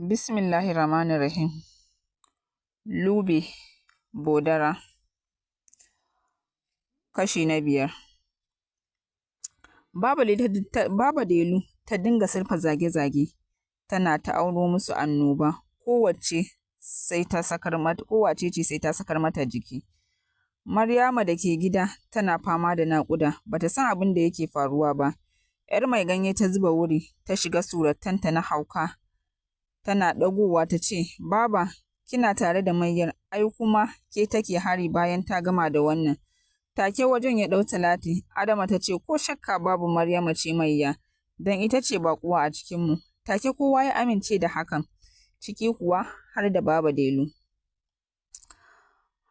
Bismillahirrahmanirrahim. Lube Bodara, kashi na 5. Baba Delu ta dinga sirfa zage-zage, tana ta auno musu annoba, kowacce ce sai ta sakar mata jiki. Maryama da ke gida tana fama da naƙuda, bata san abin da yake faruwa ba. ‘Yar mai ganye ta zuba wuri, ta shiga suratanta na hauka, tana ɗagowa ta ce, Baba, kina tare da mayyar, ai kuma ke take hari bayan ta gama da wannan. Take wajen ya ɗau Talati, Adama ta ce ko shakka babu Maryama ce mayya, don ita ce baƙuwa a cikinmu. Take kowa ya amince da hakan, ciki kuwa har da Baba Delu.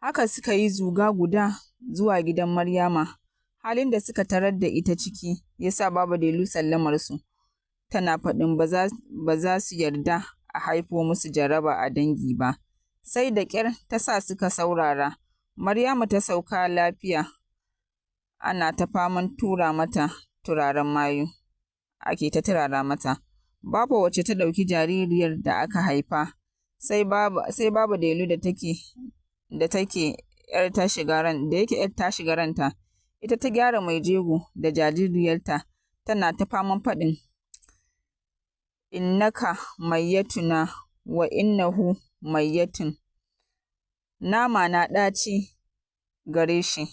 Haka suka yi zuga guda zuwa gidan Maryama. Halin da suka tarar da ita ciki ya sa Baba Delu sallamarsu, tana faɗin ba za su yarda a haifo musu jaraba a dangi ba. Sai da ƙyar ta sa suka saurara. Maryamu ta sauka lafiya, ana ta faman tura mata turaren mayu, ake ta turara mata. Babu wacce ta ɗauki jaririyar da aka haifa, sai Baba Delu da take ‘yar ta shiga ranta, ita ta gyara mai jego da jaririyarta, tana ta faman faɗin innaka mayyatuna wa innahu mayyatun. Nama na ɗaci gare shi,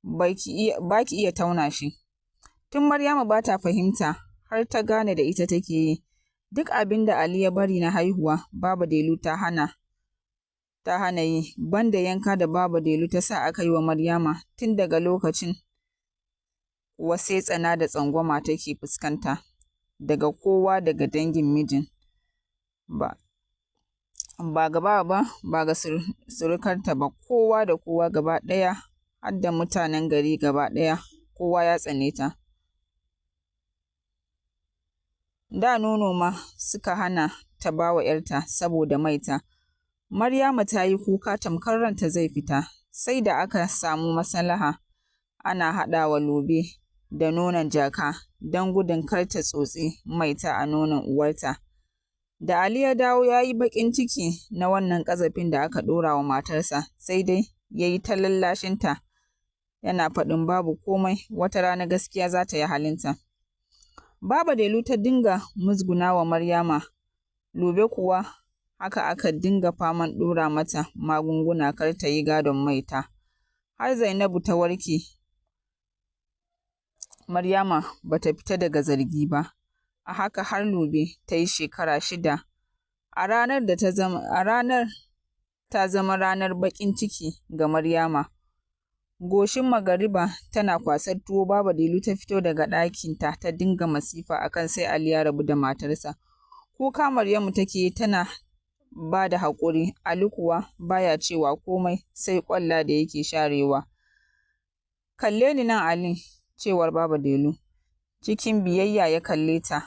baki iya tauna shi. Tun Maryamu ba ta fahimta har ta gane da ita take yi. Duk abin da Ali ya bari na haihuwa, Baba Delu ta hana yi, banda yanka da Baba Delu ta sa aka yi wa Maryama. Tun daga lokacin kuwa sai tsana da tsangwama take fuskanta daga kowa daga dangin mijin. Ba ga baba ba ga surukarta ba, kowa da kowa gaba ɗaya, har da mutanen gari gaba ɗaya, kowa ya tsane ta. Da nono ma suka hana ta ba wa ‘yarta saboda maita. Maryama ta yi kuka tamkar ranta zai fita, sai da aka samu maslaha ana haɗawa Lube da nonon jaka don gudun kar ta tsotsi maita a nonon uwarta. Da Ali ya dawo ya yi baƙin ciki na wannan ƙazafin da aka ɗora wa matarsa, sai dai ya yi ta lallashinta, yana faɗin babu komai, wata rana gaskiya za ta yi halinta. Baba Delu ta dinga musguna wa Maryama, Lube kuwa haka aka dinga faman ɗora mata magunguna kar ta yi gadon maita. Har Zainabu ta warke, Maryama ba ta fita daga zargi ba. A haka har Lube ta yi shekara 6. A ranar ta zama ranar baƙin ciki ga Maryama. Goshin magariba tana kwasar tuwo, Baba Delu ta fito daga ɗakinta ta dinga masifa akan sai Ali ya rabu da matarsa. Kuka Maryamu take tana ba da haƙuri, Ali kuwa baya cewa komai sai ƙwalla da yake sharewa. Kalle ni nan Ali, cewar Baba Delu. Cikin biyayya ya kalle ta,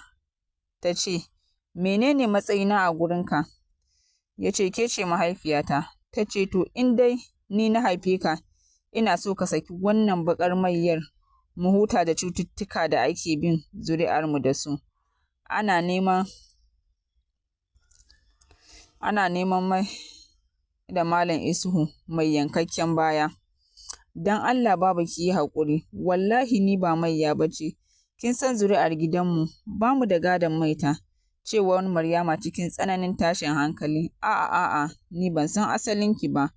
ta ce, menene matsayina a gurinka? Ya ce, ke ce mahaifiyata. Ta ce, to in dai ni na haife ka, ina so ka saki wannan baƙar mayyar mu huta da cututtuka da ake bin zuri'armu da su. Ana neman mai da Malam Isuhu mai yankakken baya. Don Allah Baba ki yi haƙuri, wallahi ni ba mayya ba ce. Kin san zuri'ar gidanmu, ba mu da gadon maita, cewar Maryama cikin tsananin tashin hankali. A'a a'a, ni ban san asalinki ba,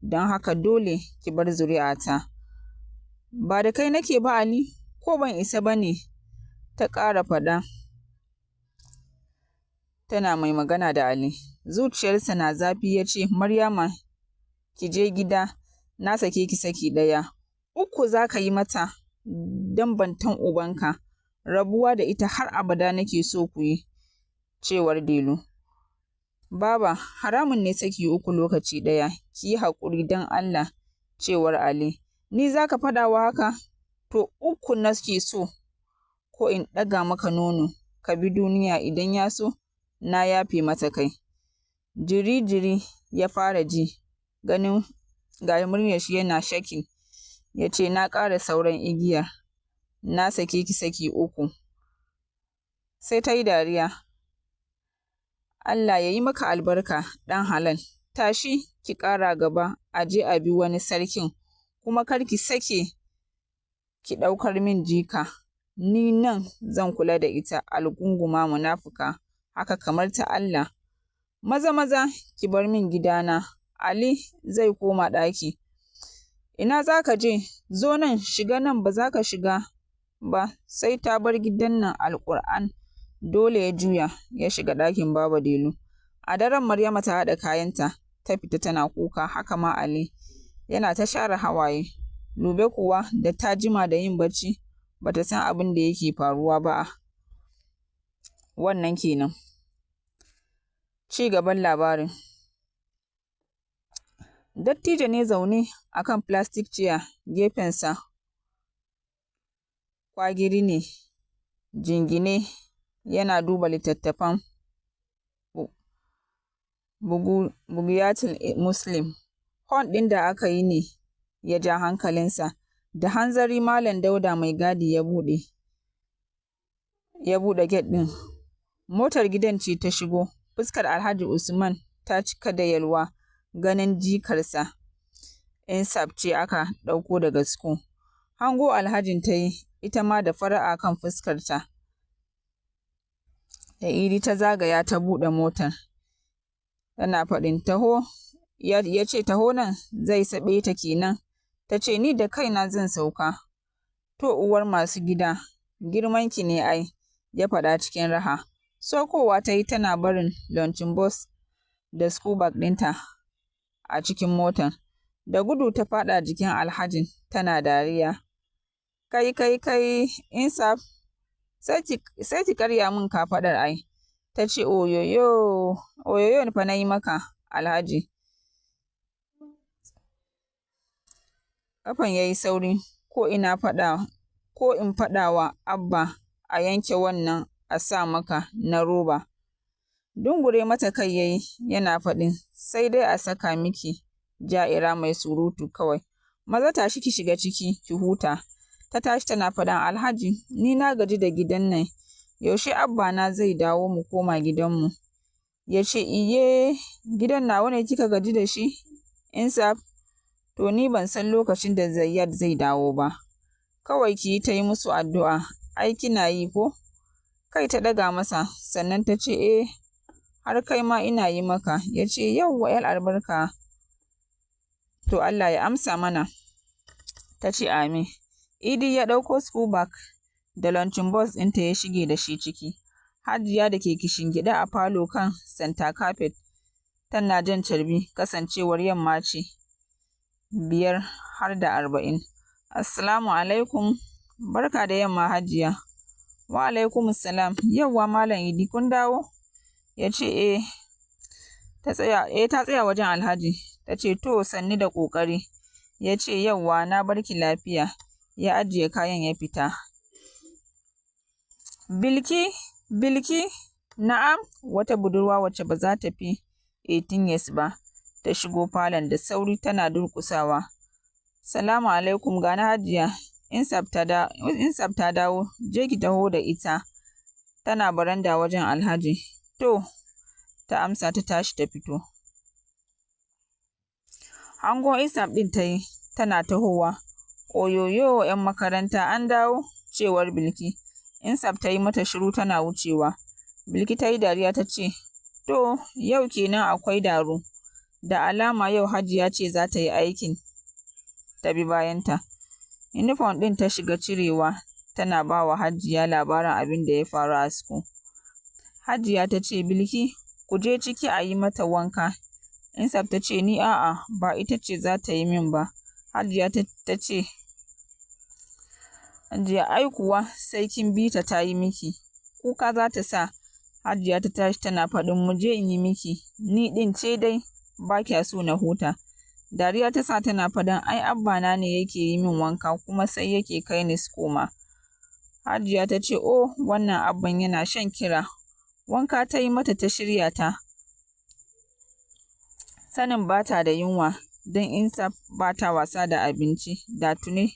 don haka dole ki bar zuri'ata. Ba da kai nake ba Ali, ko ban isa ba ne, ta ƙara faɗa, tana mai magana da Ali. Zuciyarsa na zafi ya ce, Maryama, ki je gida, na sake ki saki 1. 3 za ka yi mata don bantan ubanka, rabuwa da ita har abada nake so ku yi, cewar Delu. Baba, haramun ne saki 3 lokaci ɗaya, ki yi haƙuri don Allah, cewar Ali. Ni za ka faɗa wa haka? To 3 nake so, ko in ɗaga maka nono, ka bi duniya idan ya so, na yafe mata kai. Jiri-jiri ya fara ji, ganin ga muryar shi yana shakin. Ya ce, na ƙara sauran igiyar, na sake ki saki 3. Sai ta yi dariya. Allah ya yi maka albarka, ɗan halal. Tashi ki ƙara gaba, a je a bi wani sarkin, kuma kar ki sake ki ɗaukar min jika. Ni nan zan kula da ita, algunguma munafuka, haka kamar ta Allah. Maza maza ki bar min gidana. Ali zai koma ɗaki. Ina za ka je? Zo nan, shiga nan, ba za ka shiga ba sai ta bar gidan nan, Alƙur'an. Dole ya juya ya shiga ɗakin Baba Delu. A daren Maryama ta haɗa kayanta ta fita tana kuka, haka ma Ali yana ta share hawaye. Lube kuwa da ta jima da yin bacci bata san abin da yake faruwa ba. Wannan kenan. Ci gaban labarin. Dattijo ne zaune a kan plastic chair, gefensa kwagiri ne jingine yana duba littattafan Bugiyatul Muslim. Hon ɗin da aka yi ne ya ja hankalinsa. Da hanzari Malam Dauda mai gadi ya buɗe gate ɗin. Motar gidan ce ta shigo. Fuskar Alhaji Usman ta cika da yalwa ganin jikarsa Insaf ce aka ɗauko daga school. Hango Alhajin ta yi, ita ma da fara'a kan fuskarta. Da Idi ta zagaya ta buɗe motar. Tana faɗin taho, ya ce taho nan, zai saɓe ta kenan. Ta ce ni da kaina zan sauka. To uwar masu gida, girmanki ne ai, ya faɗa cikin raha. Saukowa ta yi tana barin launching box da school bag ɗinta a cikin motar. Da gudu ta faɗa jikin Alhajin tana dariya. Kai kai kai, Insaf, sai ki karya min kafaɗar ai. Ta ce oyoyo, oyoyo fa na yi maka, Alhaji. Kafan ya yi sauri, ko in faɗa wa Abba a yanke wannan a sa maka na roba. Dungure mata kai yayi yana faɗin sai dai a saka miki ja'ira mai surutu kawai. Maza tashi ki shiga ciki ki huta. Ta tashi tana faɗin Alhaji, ni na gaji da gidan nan. Yaushe Abba na zai dawo mu koma gidanmu? Ya ce iye, gidan nawa ne kika gaji da shi? Insaf, to ni ban san lokacin da Zayyad zai dawo ba. Kawai ki yi ta yi musu addu'a, ai kina yi ko? Kai ta ɗaga masa, sannan ta ce eh, har kai ma ina yi maka. Ya ce yauwa 'yar albarka, to Allah ya amsa mana. Ta ce amin. Idi ya ɗauko school bag da launching box ɗinta ya shige da shi ciki. Hajiya da ke kishingiɗe a falo kan center carpet tana jan carbi, kasancewar yamma ce 5:40. Assalamu alaikum, barka da yamma Hajiya. Wa alaikum salam, yauwa Malam Idi kun dawo? Ya ce eh. Ta tsaya wajen Alhaji. Ta ce to sanni da ƙoƙari. Ya ce yauwa na barki lafiya. Ya ajiye kayan ya fita. Bilki, Bilki, na'am, wata budurwa wacce ba za ta fi 18 years ba, ta shigo falon da sauri tana durƙusawa. Salamu alaikum, gani Hajiya. Insaf ta dawo, je ki taho da ita. Tana baranda wajen Alhaji. To, ta amsa ta tashi ta fito. Hango Insaf ɗin ta yi, tana tahowa. Oyoyo, 'yan makaranta an dawo, cewar Bilki. Insaf ta yi mata shiru tana wucewa. Bilki ta yi dariya ta ce, to, yau kenan akwai daro. Da alama yau Hajiya ce za ta yi aikin, ta bi bayanta. Yunifom ɗin ta shiga cirewa, tana ba wa Hajiya labarin abin da ya faru a school. Hajiya ta ce, Bilki, ku je ciki a yi mata wanka. Insaf ta ce, ni a'a, ba ita ce za ta yi min ba. Hajiya ta ce, Hajiya ai kuwa sai kin bi ta ta yi miki. Kuka za ta sa. Hajiya ta tashi tana faɗin mu je in yi miki. Ni ɗin ce dai ba kya so na huta. Dariya ta sa tana faɗin ai Abba na ne yake yi min wanka kuma sai yake kai ni school ma. Hajiya ta ce oh wannan Abban yana shan kira. Wanka ta yi mata ta shirya ta. Sanin ba ta da yunwa don Insaf ba ta wasa da abinci, da tuni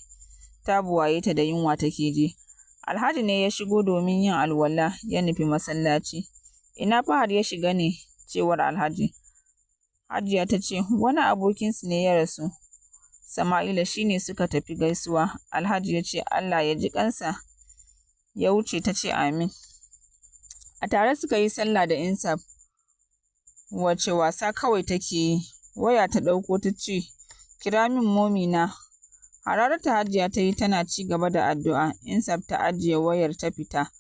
ta buwaye ta da yunwa take ji. Alhaji ne ya shigo domin yin alwala ya nufi masallaci. Ina Fahad ya shiga ne? Cewar Alhaji. Hajiya ta ce, wani abokinsu ne ya rasu. Sama'ila shi ne suka tafi gaisuwa. Alhaji ya ce, Allah ya ji ƙansa. Ya wuce ta ce amin. A tare suka yi sallah da Insaf, wace wasa kawai take yi. Waya ta ɗauko ta ce, kira min momi na. Hararta Hajiya ta yi tana ci gaba da addu'a. Insaf ta ajiye wayar ta fita.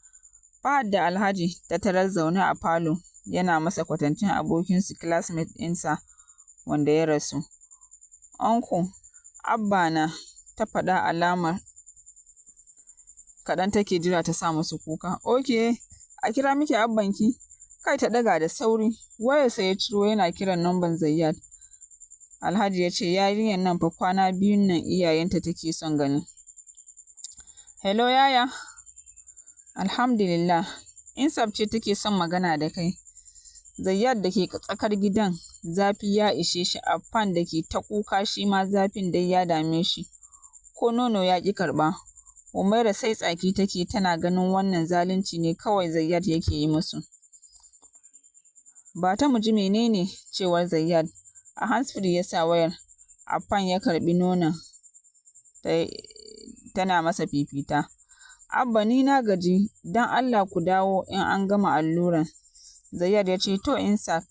Fahad da Alhaji ta tarar zaune a falo yana masa kwatancen abokinsu classmate ɗinsa wanda ya rasu. Uncle, Abba na, ta faɗa alamar kaɗan take jira ta sa musu kuka. Okay, a kira miki abbanki? Kai ta ɗaga da sauri. Wayarsa ya ciro yana kiran namban Zayyad. Alhaji ya ce yarinyar nan fa kwana biyun nan iyayenta take son gani. Hello yaya. Alhamdulillah. Insaf ce take son magana da kai. Zayyad da ke tsakar gidan zafi ya ishe shi, Affan da ke ta kuka shi ma zafin dai ya dame shi. Ko nono ya ƙi karɓa. Umaira sai tsaki take tana ganin wannan zalunci ne kawai Zayyad yake yi musu. Ba ta mu ji menene, cewar Zayyad. A handsfree ya sa wayar. Affan ya karɓi nonon tana masa fifita. Abba ni na gaji, don Allah ku dawo in an gama alluran. Zayyad ya ce to Insaf,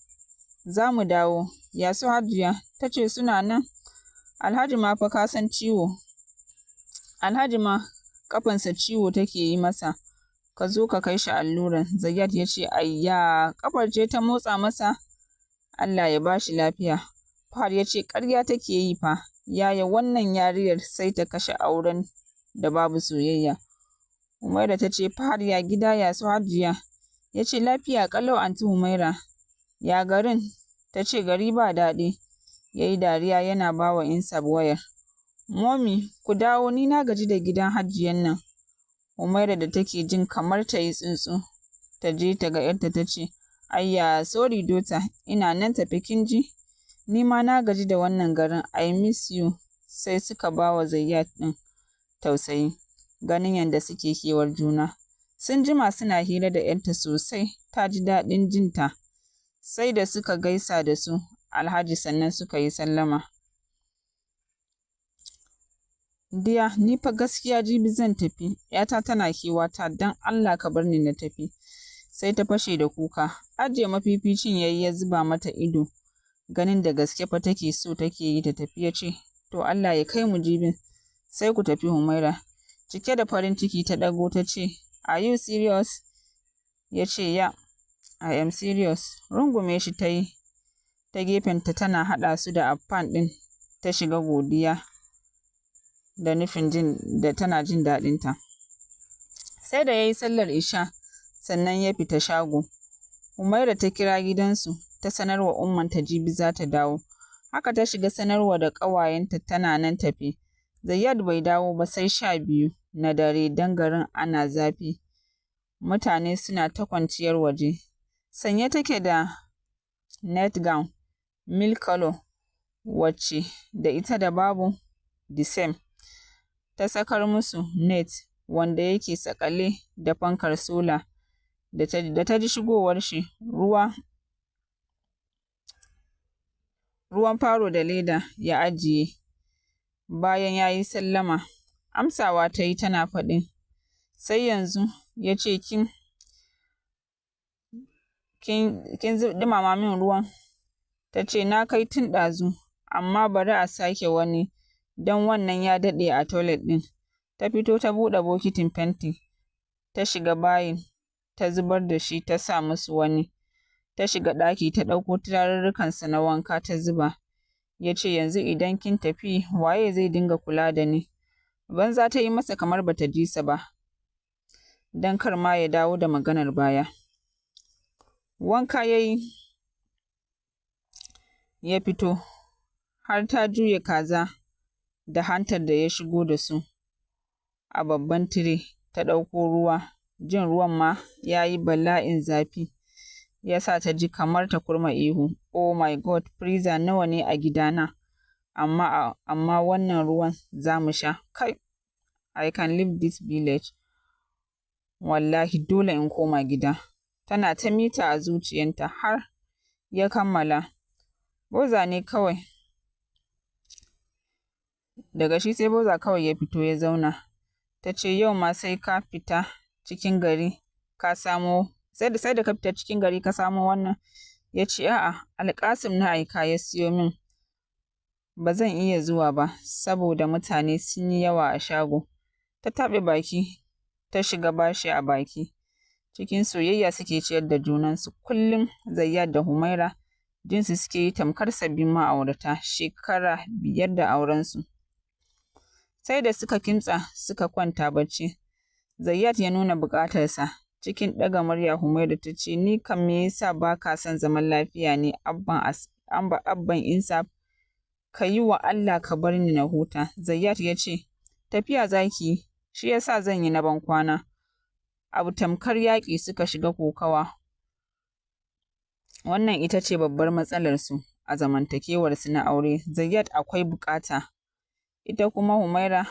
za mu dawo. Ya su Hajiya? Ta ce suna nan. Alhaji ma fa ka san ciwo. Alhaji ma ƙafansa ciwo take yi masa. Ka zo ka kai shi alluran. Zayyad ya ce ayya, ƙafar ce ta motsa masa. Allah ya ba shi lafiya. Fahad ya ce ƙarya take yi fa. Yaya wannan yariyar sai ta kashe auren da babu soyayya. Humaira ta ce Fahad ya gida ya su Hajiya? Ya ce lafiya ƙalau Anty Humaira. Ya garin? Ta ce gari ba daɗi. Ya yi dariya yana ba wa Insaf wayar. Momi, ku dawo ni na gaji da gidan Hajiyan nan. Humaira da take jin kamar ta yi tsuntsu, ta je ta ga ‘yarta ta ce, Ayya, sorry daughter, ina nan tafe kin ji? Ni ma na gaji da wannan garin, I miss you. Sai suka ba wa Zayyad ɗin tausayi, ganin yadda suke kewar juna. Sun jima suna hira da ‘yarta sosai, ta ji daɗin jinta. Sai da suka gaisa da su Alhaji sannan suka yi sallama. Dear, ni fa gaskiya jibi zan tafi, ‘yata tana kewata don Allah ka bar ni na tafi. Sai ta fashe da kuka. Ajiye mafificin ya yi ya zuba mata ido. Ganin da gaske fa take so take yi ta tafi ya ce, to Allah ya kai mu jibin. Sai ku tafi Humaira. Cike da farin ciki ta ɗago ta ce, are you serious? Ya ce, yeah, I am serious. Rungume shi ta yi ta gefenta tana haɗa su da Affan ɗin ta shiga godiya da nufin jin da tana jin daɗinta. Sai da ya yi sallar isha sannan ya fita shago. Humaira ta kira gidansu ta sanarwa ummanta jibi za ta dawo. Haka ta shiga sanarwa da ƙawayenta tana nan tafe. Zayyad bai dawo ba sai 12 na dare don garin ana zafi. Mutane suna ta kwanciyar waje. Sanye take da nightgown milk color wacce da ita da babu the same. Ta sakar musu net wanda yake saƙale da fankar sola. Da ta ji shigowar shi ruwan faro da leda ya ajiye. Bayan ya yi sallama, amsawa ta yi tana faɗin, sai yanzu. Ya ce kin ɗumama min ruwan? Ta ce na kai tun ɗazu, amma bari a sake wani don wannan ya daɗe a toilet ɗin. Ta fito ta buɗe bokitin fenti, ta shiga bayin, ta zubar da shi ta sa musu wani. Ta shiga ɗaki ta ɗauko turarurrukansa na wanka ta zuba. Ya ce yanzu idan kin tafi waye zai dinga kula da ni? Banza ta yi masa kamar bata ji sa ba, don kar ma ya dawo da maganar baya. Wanka ya yi ya fito, har ta juya kaza da hantar da ya shigo da su a babban tire ta ɗauko ruwa, jin ruwan ma ya yi bala'in zafi, ya sa ta ji kamar ta kurma ihu. Oh my God, freezer nawa ne a gidana, amma wannan ruwan za mu sha. Kai, I can leave this village. Wallahi dole in koma gida. Tana ta mita a zuciyarta har ya kammala. Boza ne kawai. Daga shi sai boza kawai ya fito ya zauna. Ta ce, "Yau ma sai ka fita cikin gari ka samo, sai da ka fita cikin gari ka samo wannan?" Ya ce, "A'a, Alƙasim na aika ya siyo min. Ba zan iya zuwa ba saboda mutane sun yi yawa a shago." Ta taɓe baki ta shiga bashi a baki. Cikin soyayya suke ciyar da junansu. Kullum Zayyad da Humaira jinsu suke yi tamkar sabbin ma'aurata shekara 5 da aurensu. Sai da suka kimtsa suka kwanta bacci, Zayyad ya nuna buƙatarsa. Cikin ɗaga murya Humaira ta ce, "Ni kam me yasa ba ka son zaman lafiya ne, Abban Insaf? Ka yi wa Allah ka bar ni na huta." Zayyad ya ce, "Tafiya za ki yi, shi ya sa zan yi na bankwana." Abu tamkar yaƙi suka shiga kokawa. Wannan ita ce babbar matsalarsu a zamantakewarsu na aure. Zayyad akwai buƙata, ita kuma Humaira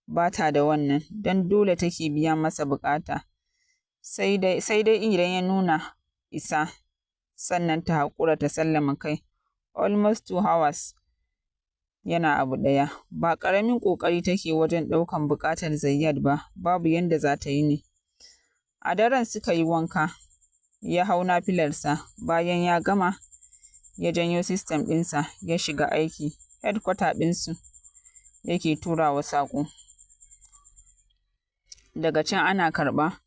ba ta da wannan, don dole take biya masa buƙata. Sai dai idan ya nuna isa, sannan ta haƙura ta sallama kai. Almost 2 hours yana abu ɗaya. Ba ƙaramin ƙoƙari take wajen ɗaukan buƙatar Zayyad ba, babu yanda za ta yi ne. A daren suka yi wanka, ya hau nafilarsa, bayan ya gama ya janyo system ɗinsa ya shiga aiki, headquarter ɗinsu yake turawa saƙo. Daga can ana karɓa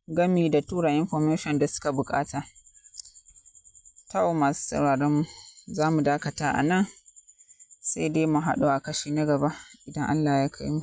gami da tura information da suka buƙata. To, masu sauraron mu, za mu dakata a nan, sai dai mu haɗu a kashi na gaba idan Allah ya kai mu.